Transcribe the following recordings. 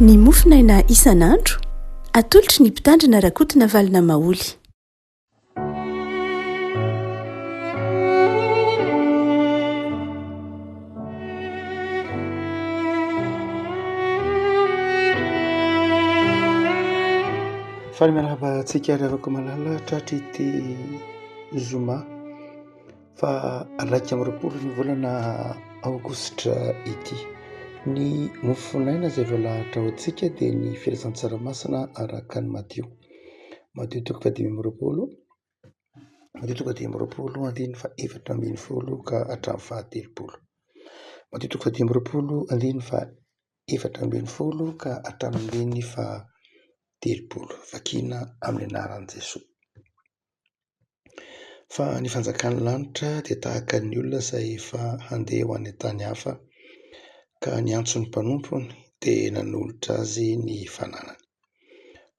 Ny mofonaina isan'andro, atolotry ny Mpitandrina Rakotonavalona Maholy. Faly miarahaba antsika ry havako malala tratry ity zoma faha 21 ny volana aogositra ity. Ny mofonaina izay voalahatra ho antsika dia ny filazantsara masina araka an'i Matio. Matio toko faha 25, Matio toko faha 25 andininy faha 14 ka hatramin'ny faha 30. Matio toko faha 25 andininy faha 14 ka hatramin'ny andininy faha 30. Vakina amin'ny anaran'i Jesoa. Fa ny fanjakan'ny lanitra dia tahaka ny olona izay efa handeha ho any an-tany hafa ka niantso ny mpanompony dia nanolotra azy ny fananany.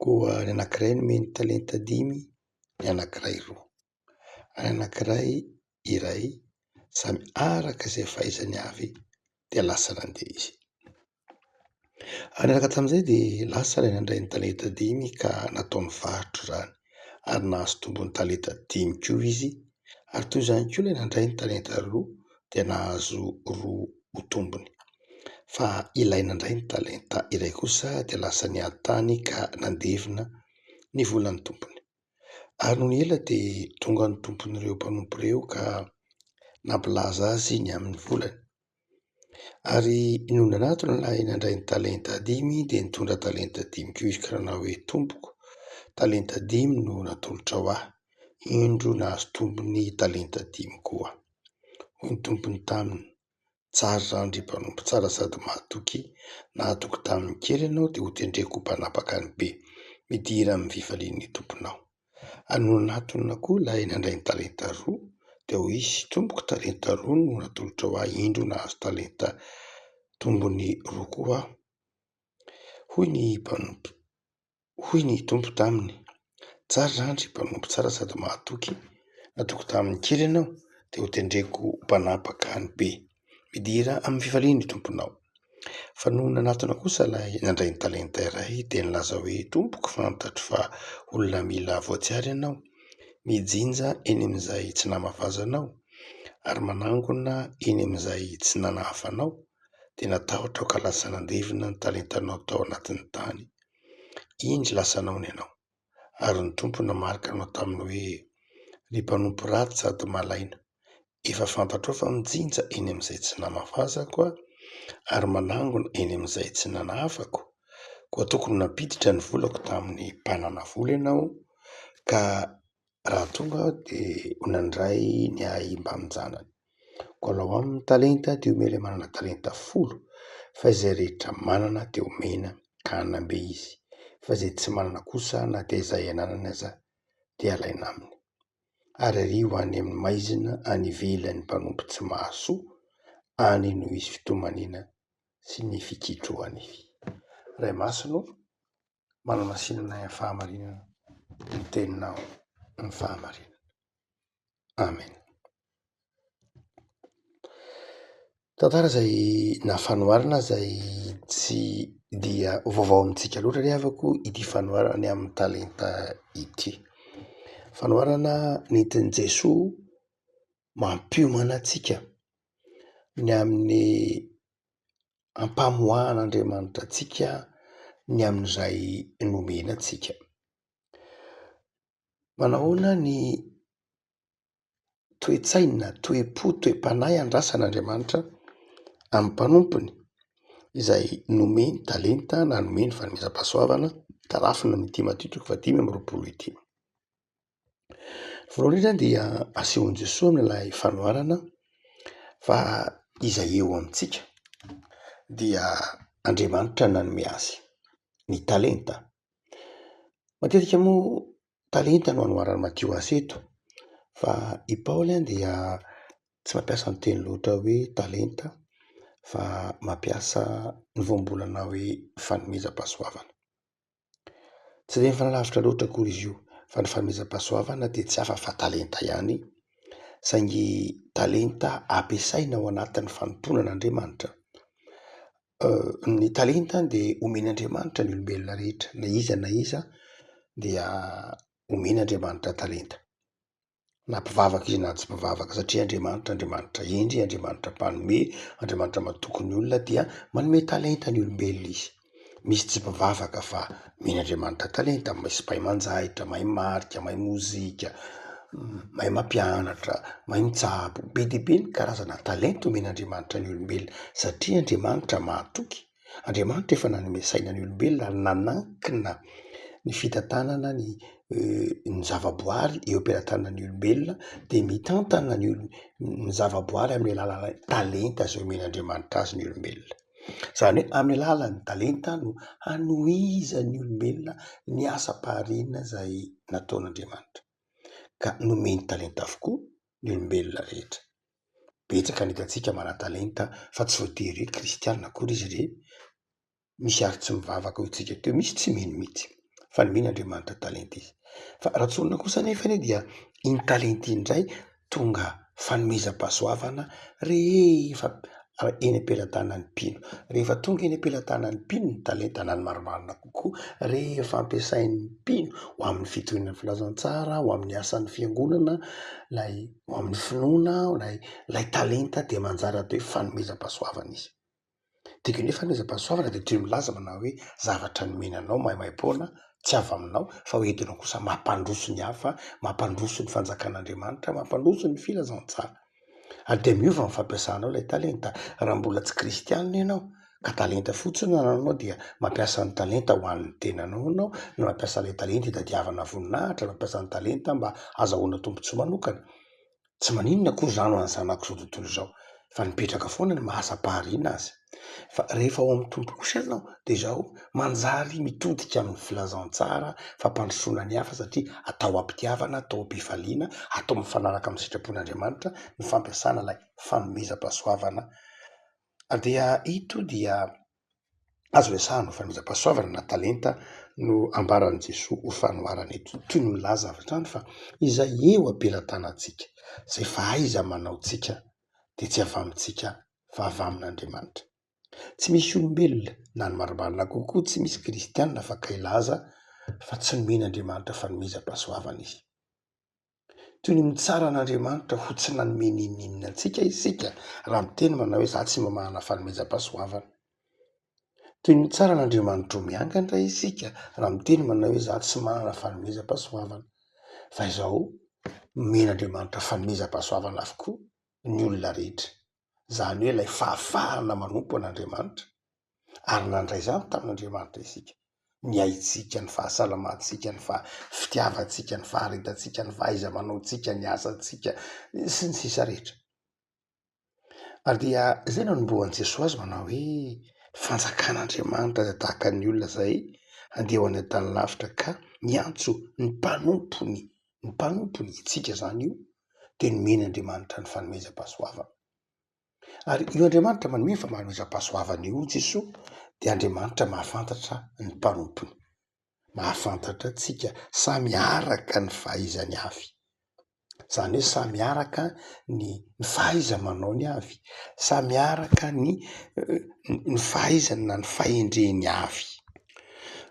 Koa ny anankiray nomeny talenta dimy, ny anankiray roa, ary ny anankiray iray, samy araka izay fahaizany avy dia lasa nandeha izy. Ary niaraka tamin'izay dia lasa ilay nandray ny talenta dimy ka nataony varotra izany ary nahazo tombony talenta dimy koa izy. Ary toy izany koa ilay nandray ny talenta roa dia nahazo roa ho tombony. Fa ilay nandray ny talenta iray kosa dia lasa niady tany ka nandevina ny volan'ny tompony. Ary nony ela dia tonga ny tompon'ireo mpanompo ireo ka nampilaza azy ny amin'ny volany. Ary nony nanatona ilay nandray ny talenta dimy dia nitondra talenta dimy koa izy ka nanao hoe, Tompoko, talenta dimy no natolotrao ahy, indro nahazo tombony talenta dimy koa aho. Hoy ny tompony taminy, Tsara izany ry mpanompo tsara sady mahatoky, nahatoky tamin'ny kely ianao dia hotendreko ho mpanapaka ny be, midira amin'ny fifalian'ny tomponao. Ary nony nanatona koa ilay nandray ny talenta roa, dia hoy izy, Tompoko, talenta roa no natolotrao ahy, indro nahazo talenta tombony roa koa aho. Hoy ny mpanompo, hoy ny Tompo taminy, Tsara izany ry mpanompo tsara sady mahatoky, natoky tamin'ny kely ianao, dia hotendreko ho mpanapaka ny be. Midira amin'ny fifalian'ny Tomponao. Fa nony nanatona kosa ilay nandray ny talenta iray dia nilaza hoe, Tompoko, fantatro fa olona mila voatsiary ianao, mijinja eny amin'izay tsy namafazanao, ary manangona eny amin'izay tsy nanahafanao, dia natahotra aho ka lasa nandevina ny talentanao tao anatin'ny tany. Indry lasanao ny anao. Ary ny Tompo namarika anao taminy hoe, Ry mpanompo ratsy sady malaina, efa fantatrao fa mijinja eny amin'izay tsy namafazako aho, ary manangona eny amin'izay tsy nanahafako, koa tokony nampiditra ny volako tamin'ny mpanana vola ianao, ka raha tonga aho dia ho nandray ny ahy mbamin-janany. Koa alao aminy ny talenta dia omeo ilay manana talenta folo, fa izay rehetra manana dia omena ka hanam-be izy, fa izay tsy manana kosa na dia izay ananany aza dia alaina aminy. Ary ario any amin'ny maizina any ivelan'ny mpanompo tsy mahasoa, any no hisy fitomaniana sy ny fikitroha-nify. Ray Masina ô, manamasinana ahy amin'ny fahamarinana ny teninao ny fahamarinana. Amen. Tantara izay na fanoharana izay tsy dia vaovao amintsika loatra ry havako ity fanoharana ny amin'ny talenta ity. Fanoharana nentin'i Jesoa mampiomana antsika ny amin'ny ampamoahan'Andriamanitra antsika ny amin'izay nomena antsika. Manahoana ny toe-tsaina, toe-po, toe-panahy andrasan'Andriamanitra amin'ny mpanompony izay nomeny talenta na nomeny fanomezam-pahasoavana tarafina amin'ity Matio toko faha 25 ity. Voalohany indrindra dia asehon'i Jesoa amin'ilay fanoharana fa izay eo amintsika dia Andriamanitra nanome azy ny talenta. Matetika moa talenta no anoharan'i Matio azy eto fa i Paoly dia tsy mampiasa ny teny loatra hoe talenta fa mampiasa ny voambolana hoe fanomezam-pahasoavana. Tsy dia mifanalavitra loatra akory izy io fa ny fanomezam-pahasoavana dia tsy hafa fa talenta ihany saingy talenta ampiasaina ao anatin'ny fanompoana an'Andriamanitra. Ny talenta dia omen'Andriamanitra ny olombelona rehetra, na iza na iza dia omen'Andriamanitra talenta. Na mpivavaka izy na tsy mpivavaka satria Andriamanitra Andriamanitra hendry, Andriamanitra mpanome, Andriamanitra matoky ny olona dia manome talenta ny olombelona izy. Misy tsy mpivavaka fa omen'Andriamanitra talenta, misy mahay manjaitra, mahay marika, mahay mozika, mahay mampianatra, mahay mitsabo. Be dia be ny karazana talenta omen'Andriamanitra ny olombelona satria Andriamanitra mahatoky. Andriamanitra efa nanome saina ny olombelona ary nanankina ny fitantanana ny ny zavaboary eo am-pelatanan'ny olombelona dia mitantana ny olo- ny zavaboary amin'ny alalan'ny talenta izay omen'Andriamanitra azy ny olombelona. Izany hoe amin'ny alalan'ny talenta no hanohizan'ny olombelona ny asam-pahariana izay nataon'Andriamanitra. Ka nomeny talenta avokoa ny olombelona rehetra. Betsaka ny hitantsika manan-talenta fa tsy voatery hoe kristiana akory izy ireny. Misy ary tsy mivavaka hoy tsika teo, misy tsy mino mihitsy fa nomeny Andriamanitra talenta izy. Fa raha tsorina kosa anefa anie dia iny talenta iny indray tonga fanomezam-pahasoavana rehefa eny am-pelatanan'ny mpino. Rehefa tonga eny am-pelatanan'ny mpino ny talenta na ny marimarina kokoa, rehefa ampiasain'ny mpino ho amin'ny fitoriana ny filazantsara, ho amin'ny asan'ny fiangonana, ilay ho amin'ny finoana, ilay ilay talenta dia manjary atao hoe fanomezam-pahasoavana izy. Dikany hoe fanomezam-pahasoavana dia toy ny milaza manao hoe zavatra nomena anao maimaimpoana, tsy avy aminao fa hoentinao kosa mampandroso ny hafa, mampandroso ny fanjakan'Andriamanitra, mampandroso ny filazantsara. Ary dia miova ny fampiasanao ilay talenta. Raha mbola tsy kristianina ianao ka talenta fotsiny no anananao dia mampiasa ny talenta ho an'ny tenanao ianao, na mampiasa ilay talenta hitadiavana voninahitra, mampiasa ny talenta mba hazahoana tombontsoa manokana. Tsy maninona akory izany ho an'ny zanak'izao tontolo izao fa nipetraka foana ny maha asam-pahariana azy. Fa rehefa ao amin'ny Tompo kosa ianao dia izao, manjary mitodika amin'ny filazantsara, fampandrosoana ny hafa satria atao am-pitiavana, atao am-pifaliana, atao mifanaraka amin'ny sitrapon'Andriamanitra ny fampiasana ilay fanomezam-pahasoavana. Dia ito dia Azo resahana ho fanomezam-pahasoavana na talenta no ambaran'i Jesoa ho fanoharana eto. Toy ny milaza avy hatrany fa izay eo am-pelatanantsika, izay fahaiza-manaontsika dia tsy avy amintsika fa avy amin'Andriamanitra. Tsy misy olombelona, na ny marimarina kokoa tsy misy kristiana afaka hilaza fa tsy nomen'Andriamanitra fanomezam-pahasoavana izy. Toy ny mitsara an'Andriamanitra ho tsy nanome n'inon'inona antsika isika raha miteny manao hoe za tsy mba manana fanomezam-pahasoavana. Toy ny mitsara an'Andriamanitra ho miangatra isika raha miteny manao hoe za tsy manana fanomezam-pahasoavana. Fa izao, nomen'Andriamanitra fanomezam-pahasoavana avokoa ny olona rehetra. Izany hoe ilay fahafahana manompo an'Andriamanitra. Ary nandray izany tamin'Andriamanitra isika. Ny aintsika, ny fahasalamantsika, ny fitiavantsika, ny faharetantsika, ny fahaiza-manaontsika, ny asantsika, sy ny sisa rehetra. Ary dia izay no anombohan'i Jesoa azy manao hoe, fanjakan'Andriamanitra dia tahaka ny olona izay handeha ho any an-tany lavitra ka niantso ny mpanompony, ny mpanompony, isika izany io, dia nomen'Andriamanitra ny fanomezam-pahasoavana. Ary io Andriamanitra manome fanomezam-pahasoavana io Jesoa dia Andriamanitra mahafantatra ny mpanompony, mahafantatra antsika samy araka ny fahaizany avy, izany hoe samy araka ny ny fahaiza-manaony avy, samy araka ny ny fahaizany na ny fahendreny avy.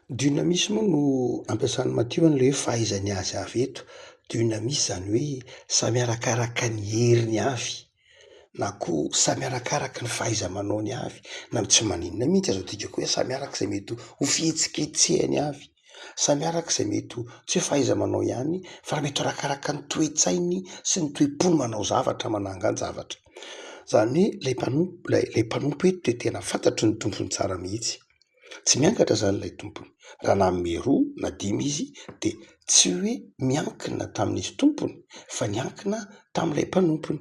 Dynamis moa no ampiasan'i Matio an'ilay hoe fahaizany azy avy eto, dynamis izany hoe samy arakaraka ny heriny avy. na koa samy arakaraka ny fahaiza-manaony avy, na tsy maninona mihitsy azo adika koa hoe samy araka izay mety ho fihetsiketsehany avy, samy araka izay mety ho tsy hoe fahaiza-manao ihany fa mety ho arakaraka ny toe-tsainy sy ny toe-pony manao zavatra, manangan-javatra. Izany hoe ilay mpanompo, ilay ilay mpanompo eto dia tena fantatry ny tompony tsara mihitsy. Tsy miangatra izany ilay tompony. Raha nanome roa na dimy izy dia tsy hoe miankina tamin'izy tompony fa niankina tamin'ilay mpanompony.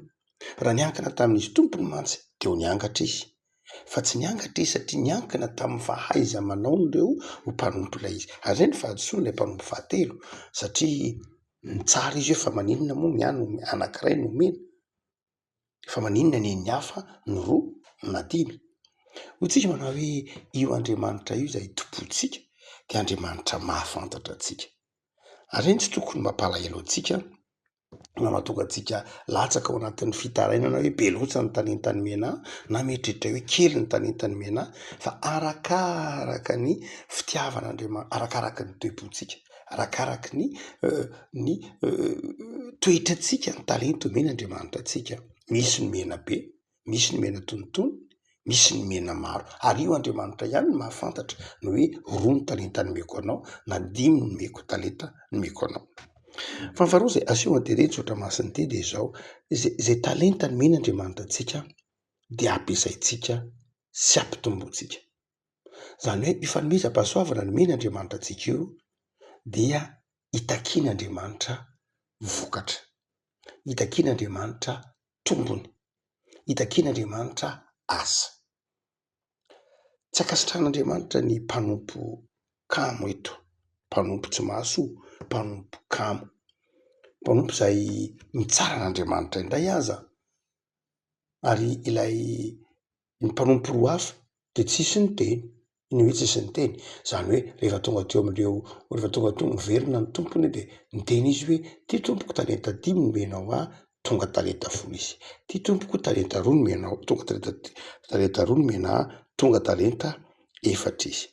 Raha niankina tamin'izy tompony mantsy dia ho niangatra izy. Fa tsy niangatra izy satria niankina tamin'ny fahaiza-manaon'ireo ho mpanompo ilay izy. Ary izay no fahadisoan'ilay mpanompo fahatelo satria nitsara izy hoe fa maninona moa ny ahy no anankiray no omena? Fa maninona ny an'ny hafa no roa na dimy? Hoy tsika manao hoe io Andriamanitra io izay tompointsika dia Andriamanitra mahafantatra antsika. Ary iny tsy tokony mampalahelo antsika. Na mahatonga antsika latsaka ao anatin'ny fitarainana hoe be loatra ny talenta nomena ahy, na mieritreritra hoe kely ny talenta nomena ahy, fa arakaraka ny fitiavan'Andriamanitra, arakaraka ny toe-pontsika, arakaraka ny ny toetrantsika ny talenta omen'Andriamanitra antsika. Misy nomena be, misy nomena antonontonony, misy nomena maro. Ary io Andriamanitra ihany no mahafantatra ny hoe roa ny talenta nomeko anao na dimy nomeko talenta nomeko anao. Fa ny faharoa izay aseho an'ity tsotra masina ity dia izao, izay talenta nomen'Andriamanitra antsika dia ampiasaintsika sy ampitombointsika. Izany hoe io fanomezam-pahasoavana nomen'Andriamanitra antsika io dia itakian'Andriamanitra vokatra, itakian'Andriamanitra tombony, itakian'Andriamanitra asa. Tsy ankasitrahan'Andriamanitra ny mpanompo kamo eto, mpanompo tsy mahasoa, mpanompo kamo, mpanompo izay mitsara an'Andriamanitra indray aza, ary ilay ny mpanompo roa hafa dia tsisy niteny. Ny hoe tsisy niteny, izany hoe rehefa tonga teo amin'ireo, rehefa tonga teo niverina ny tompony dia niteny izy hoe ty tompoko talenta dimy nomenao ahy, tonga talenta folo izy. Ty tompoko talenta roa nomenao, tonga talenta talenta roa nomena ahy, tonga talenta efatra izy.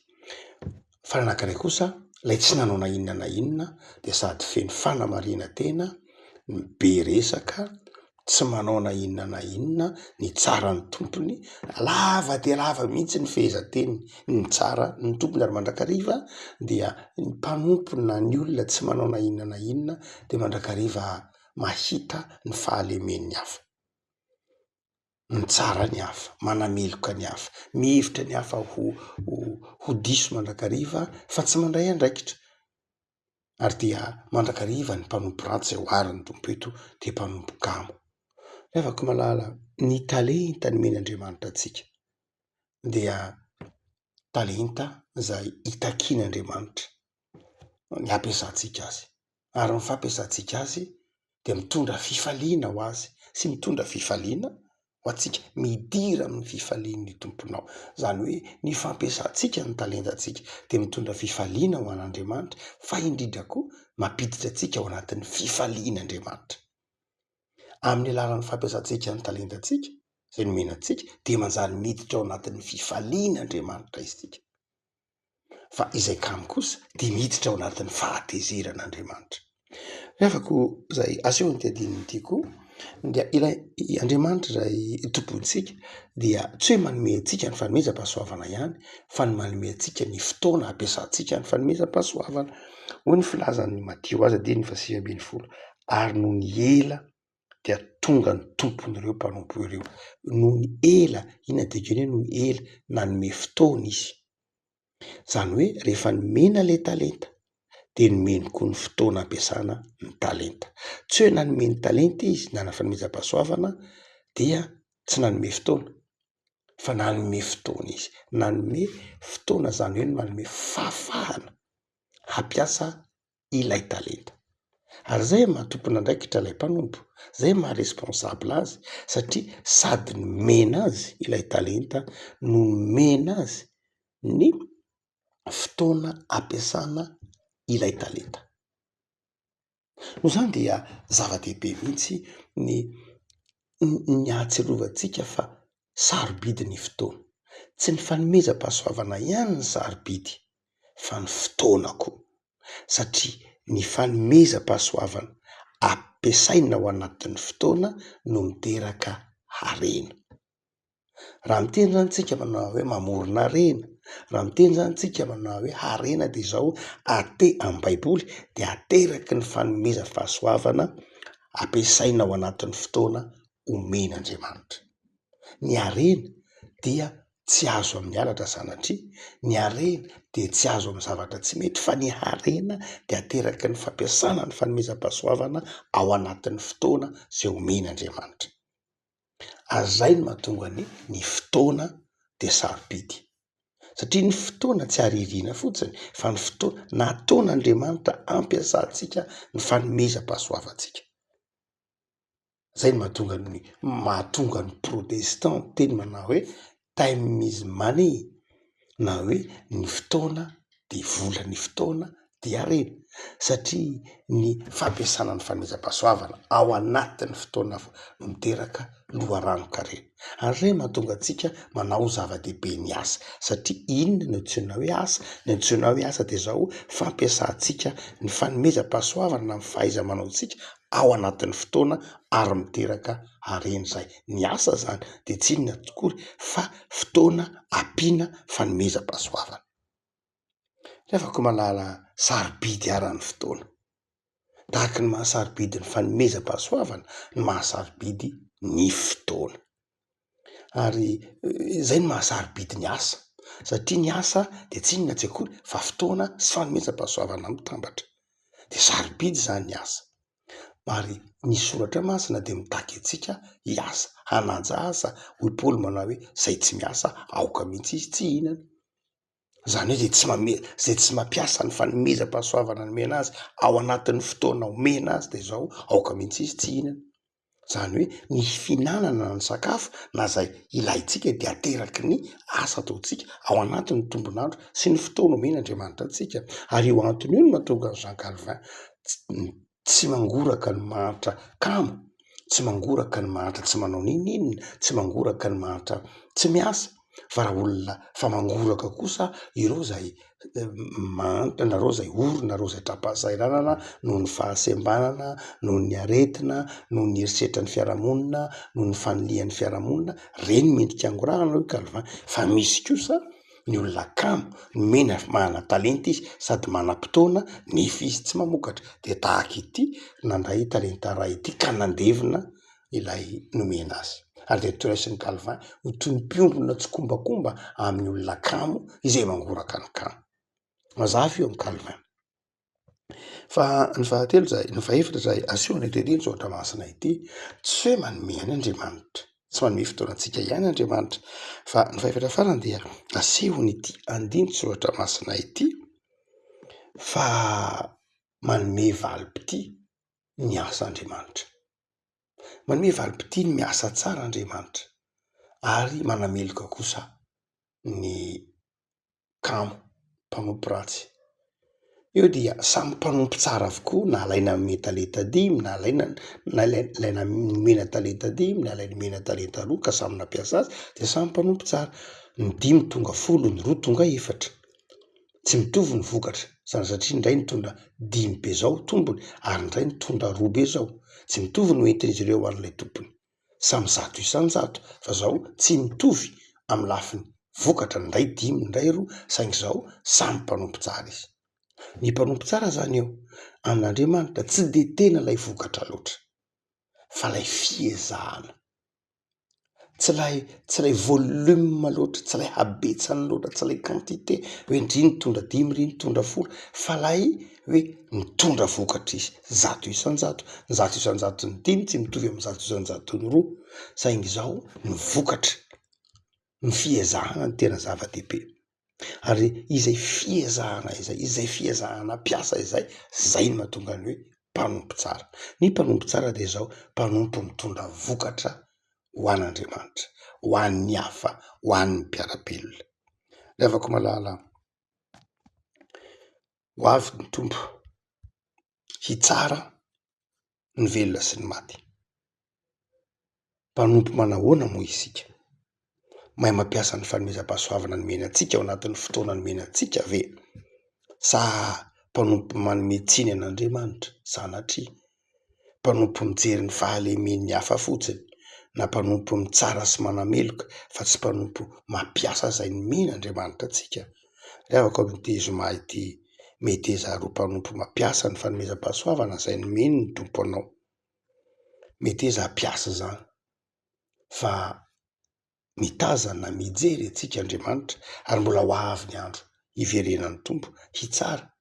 Fa ny anankiray kosa, ilay tsy nanao na inona na inona dia sady feno fanamarinan-tena, be resaka, tsy manao na inona na inona, nitsara ny tompony, lava dia lava mihitsy ny fehezan-teniny, nitsara ny tompony ary mandrakariva dia ny mpanompo na ny olona tsy manao na inona na inona dia mandrakariva mahita ny fahalemen'ny hafa, mitsara ny hafa, manameloka ny hafa, mihevitra ny hafa ho ho diso mandrakariva fa tsy mandray andraikitra. Ary dia mandrakariva ny mpanompo ratsy izay oharin'ny Tompo eto dia mpanompo kamo. Ry havako malala, ny talenta nomen'Andriamanitra antsika dia talenta izay itakian'Andriamanitra ny hampiasantsika azy. Ary ny fampiasantsika azy dia mitondra fifaliana ho azy sy mitondra fifaliana ho antsika. Midira amin'ny fifalian'ny Tomponao. Izany hoe ny fampiasantsika ny talentantsika dia mitondra fifaliana ho an'Andriamanitra, fa indrindra koa mampiditra antsika ao anatin'ny fifalian'Andriamanitra. Amin'ny alalan'ny fampiasantsika ny talentantsika izay nomena antsika dia manjary miditra ao anatin'ny fifalian'Andriamanitra isika. Fa izay kamo kosa dia miditra ao anatin'ny fahatezeran'Andriamanitra. Ry havako izay asehon'ity andininy ity koa dia ilay Andriamanitra izay tompointsika dia tsy hoe manome antsika ny fanomezam-pahasoavana ihany fa ny manome antsika ny fotoana hampiasantsika ny fanomezam-pahasoavana. Hoy ny filazan'i Matio azy andininy faha 19, ary nony ela dia tonga ny tompon'ireo mpanompo ireo. Nony ela, inona no dikany hoe nony ela? Nanome fotoana izy. Izany hoe rehefa nomena ilay talenta dia nomeny koa ny fotoana ampiasana ny talenta. Tsy hoe nanome ny talenta izy na ny fanomezam-pahasoavana dia tsy nanome fotoana fa nanome fotoana izy. Nanome fotoana izany hoe manome fahafahana hampiasa ilay talenta. Ary zay maha tompon'andraikitra ilay mpanompo, zay maha responsable azy satria sady nomena azy ilay talenta no nomena azy ny fotoana ampiasana ilay talenta. Noho izany dia zava-dehibe mihitsy ny ny ahatsiarovantsika fa sarobidy ny fotoana. Tsy ny fanomezam-pahasoavana ihany no sarobidy fa ny fotoana koa. Satria ny fanomezam-pahasoavana ampiasaina ao anatin'ny fotoana no miteraka harena. Raha miteny zany tsika manao hoe mamorona harena, raha miteny zany tsika manao hoe harena de izao ate amin'ny baiboly de ateraky ny fanomezam-pahasoavana ampiasaina ao anatin'ny fotoana omen'Andriamanitra. Ny harena dia tsy azo amin'ny halatra sanatria, ny harena dia tsy azo amin'ny zavatra tsy mety fa ny harena dia ateraky ny fampiasana ny fanomezam-pahasoavana ao anatin'ny fotoana izay omen'Andriamanitra. Ary izay no mahatonga ny ny fotoana dia sarobidy. Satria ny fotoana tsy aririana fotsiny fa ny fotoana nataon'Andriamanitra ampiasantsika ny fanomezam-pahasoavantsika. Zay no mahatonga ny mahatonga ny protestant miteny manao hoe time is money na hoe ny fotoana dia vola, ny fotoana. Dia harena satria ny fampiasana ny fanomezam-pahasoavana ao anatin'ny fotoana no miteraka loharanon-karena. Ary izay no mahatonga antsika manao zava-dehibe ny asa satria inona no antsoina hoe asa? Ny antsoina hoe asa dia izao, fampiasantsika ny fanomezam-pahasoavana na ny fahaiza-manaontsika ao anatin'ny fotoana ary miteraka harena izay. Ny asa izany dia tsy inona akory fa fotoana ampiana fanomezam-pahasoavana. Nefa koa malala sarobidy ara ny fotoana. Tahaky ny maha-sarobidy ny fanomezam-pahasoavana no maha-sarobidy ny fotoana. Ary izay no maha-sarobidy ny asa, satria ny asa dia tsy inona tsy akory fa fotoana sy fanomezam-pahasoavana mitambatra. Dia sarobidy izany ny asa. Ary ny soratra masina dia mitaky antsika hiasa, hanaja asa, hoy Paoly manao hoe izay tsy miasa aoka mihitsy izy tsy hihinana. Izany hoe izay tsy mame, izay tsy mampiasa ny fanomezam-pahasoavana nomena azy ao anatin'ny fotoana omena azy dia izao aoka mihitsy izy tsy hihinana. Izany hoe ny fihinanana na ny sakafo na izay ilaintsika dia ateraky ny asa ataontsika ao anatin'ny tombon'andro sy ny fotoana omen'Andriamanitra antsika. Ary io antony io no mahatonga an'i Jean Calvin tsy mangoraka ny mahantra kamo, tsy mangoraka ny mahantra tsy manao n'inon'inona, tsy mangoraka ny mahantra tsy miasa, fa raha olona fa mangoraka kosa ireo izay mahantra na ireo izay ory na ireo izay tra-pahasahiranana noho ny fahasembanana, noho ny aretina, noho ny herisetran'ny fiarahamonina, noho ny fanilihan'ny fiarahamonina, ireny mendrika angorahana hoy Calvin, fa misy kosa ny olona kamo, nomena manana talenta izy sady manam-potoana nefa izy tsy mamokatra, dia tahaka ity nandray talenta iray ity ka nandevina ilay nomena azy. Ary dia toraisin'i Calvin ho toy ny mpiombona tsikombakomba amin'ny olona kamo izay mangoraka ny kamo. Mazava io amin'i Calvin. Fa ny fahatelo izay, ny fahefatra izay asehony eto ity soratra masina ity, tsy hoe manome ihany Andriamanitra, tsy manome fotoana antsika ihany Andriamanitra, fa ny fahefatra farany dia asehony ity andinin-tsoratra masina ity fa manome valim-pitia ny asa Andriamanitra. Manome valim-pitia ny miasa tsara Andriamanitra ary manameloka kosa ny kamo, mpanompo ratsy. Eo dia samy mpanompo tsara avokoa na alaina hanome talenta dimy na alaina na ilay nomena talenta dimy na ilay nomena talenta roa ka samy nampiasa azy dia samy mpanompo tsara. Ny dimy tonga folo, ny roa tonga efatra. Tsy mitovy ny vokatra zany satria ny iray nitondra dimy be zao tombony ary ny iray nitondra roa be zao. Tsy mitovy ny hoentin'izy ireo ho an'ilay tompony. Samy 100% fa zao tsy mitovy amin'ny lafiny vokatra ny iray dimy ny iray roa saingy zao samy mpanompo tsara izy. Ny mpanompo tsara zany eo amin'Andriamanitra tsy de tena ilay vokatra loatra fa ilay fiezahana. Tsy ilay tsy ilay volume loatra, tsy ilay habetsany loatra, tsy ilay quantité hoe ndry nitondra dimy ry nitondra folo fa ilay hoe nitondra vokatra izy 100%, ny 100%-n'ny dimy tsy mitovy amin'ny 100%-n'ny roa saingy izao ny vokatra, ny fiezahana no tena zava-dehibe. Ary izay fiezahana izay, izay fiezahana mpiasa izay, zay no mahatonga ny hoe mpanompo tsara. Ny mpanompo tsara dia izao, mpanompo mitondra vokatra ho an'Andriamanitra, ho an'ny hafa, ho an'ny mpiara-belona. Ry havako malala, ho avy ny Tompo hitsara ny velona sy ny maty. Mpanompo manahoana moa isika? Mahay mampiasa ny fanomezam-pahasoavana nomena antsika ao anatin'ny fotoana nomena antsika ve? Sa mpanompo manome tsiny an'Andriamanitra? Sanatria. Mpanompo mijery ny fahalemen'ny hafa fotsiny na mpanompo mitsara sy manameloka fa tsy mpanompo mampiasa izay nomen'Andriamanitra antsika? Ry havako amin'ity zoma ity, meteza ary ho mpanompo mampiasa ny fanomezam-pahasoavana izay nomeny ny Tompo anao. Meteza hampiasa izany fa mitazana mijery antsika Andriamanitra ary mbola ho avy ny andro hiverenan'ny Tompo hitsara,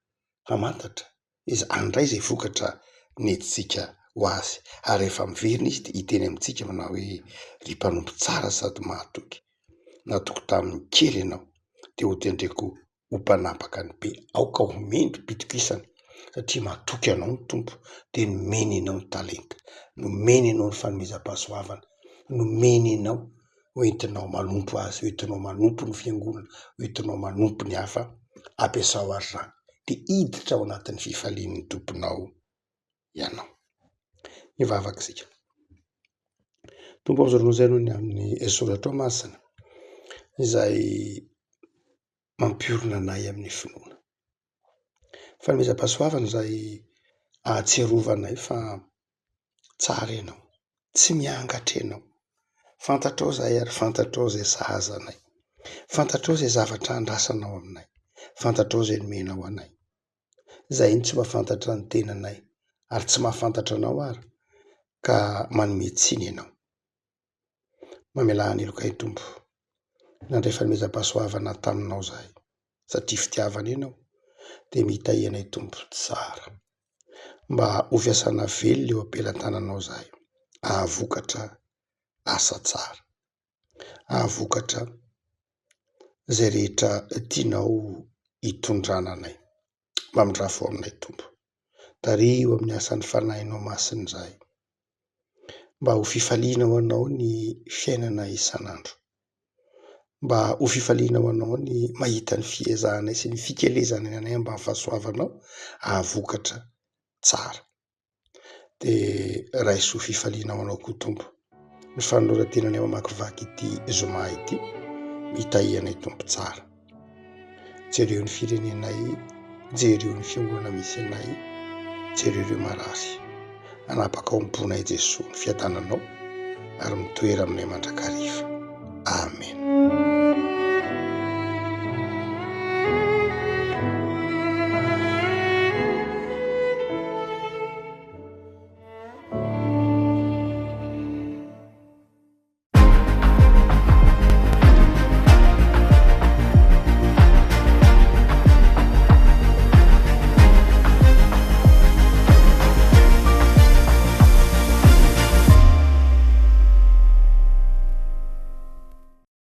hamantatra izy handray izay vokatra nentintsika ho azy ary rehefa miverina izy dia hiteny amintsika manao hoe ry mpanompo tsara sady mahatoky, natoky tamin'ny kely ianao dia hotendreko ho mpanapaka ny be, aoka ho mendri-pitokisana satria matoky anao ny Tompo dia nomeny anao ny talenta, nomeny anao ny fanomezam-pahasoavana, nomeny anao ho entinao manompo azy, ho entinao manompo ny fiangonana, ho entinao manompo ny hafa, ampiasao ary izany. Dia hiditra ao anatin'ny fifalian'ny tomponao ianao. Hivavaka isika. Tompo amin'izao roa izay noho ny amin'ny soratrao masina izay mampiorina anay amin'ny finoana. Fanomezam-pahasoavana izay ahatsiarovanay fa tsara ianao, tsy miangatra ianao. Fantatrao izahay ary fantatrao izay sahaza anay. Fantatrao izay zavatra andrasanao aminay. Fantatrao izay nomenao anay. Izahay no tsy mahafantatra ny tenanay ary tsy mahafantatra anao ary ka manome tsiny ianao. Mamelà ny helokay Tompo. Nandray fanomezam-pahasoavana taminao izahay satria fitiavana ianao dia mitahianay anay Tompo tsara. Mba ho fiasana velona eo am-pelatananao izahay hahavokatra asa tsara. Hahavokatra izay rehetra tianao hitondrana anay. Mamindrafo aminay Tompo. Tariho amin'ny asan'ny Fanahinao Masina izahay. Mba ho fifaliana ho Anao ny fiainana isan'andro. Mba ho fifaliana ho Anao ny mahita ny fiezahanay sy ny fikelezanay anay ambany fahasoavanao hahavokatra tsara. Dia raiso ho fifaliana ho Anao koa Tompo ny fanoloran-tenanay mamakivaky ity zoma ity. Mitahianay anay Tompo tsara. Jereo ny firenenay, jereo ny fiangonana misy anay, jereo ireo marary. Anapaka ao am-ponay Jesoa ny fiadananao ary mitoera aminay mandrakariva. Amen.